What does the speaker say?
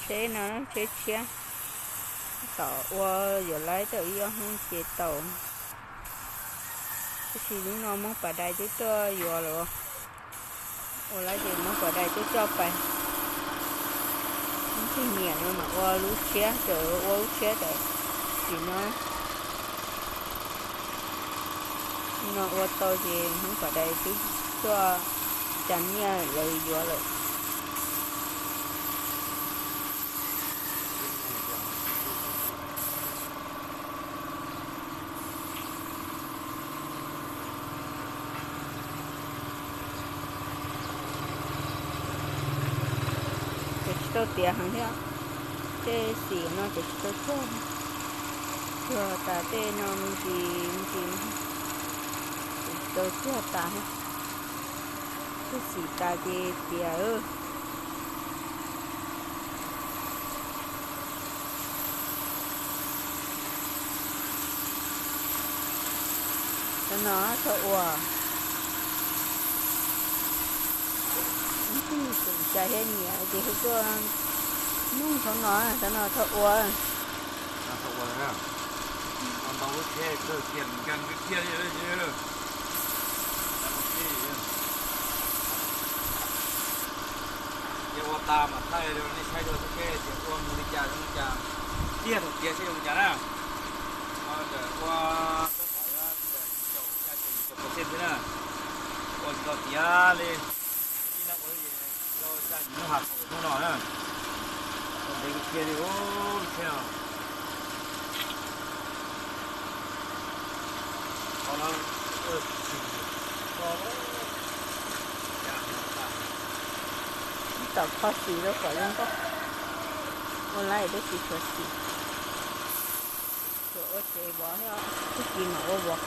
Tsheb no tsheb tshiab, tom ua yuav laib tau ib ob hnub ces tau. Tab sis hnub no Hmoob Pas Dais twb tuaj yuav lawm. Ua laib ces Hmoob Pas Dais twb coj pais. Ib tug niam no mas ua lub tshiab, txawm ua lub tshiab tam sim no, no ua tau ces Hmoob Pas Dais twb tuaj tsa nyiaj lawv yuav lawm. Ces tsis tau tiav heev thiab. Tej xim no ces tsis tau cuag, cuag tas tej no me ntsis me ntsis, ces tsis tau cuag tas thiab. Tej xim tas ces tiav. Cov no txhob ua. Ib tug tseem cai thiab nyiam ces hu tuaj nug thaum no, cov no txhob ua. Ces ua tas mas thaij rau nej saib dua seb tias ua mus li cas zoo li cas, tiag thaum tiav seb zoo li cas na. Ntawm ua txog tom caum xya caum yim caum percent xwb na, ua tsis tau tiav li. Ib leeg ua li rau xya yim lub hav thaum hnub no na, ua ntev kiag li ub, tsheb no. Ib tom kho xim rau kom zoo nkauj, ua laib twb tsis tshuav xim, tshuav ua tsev vov thiab, tag kis mam ua vov.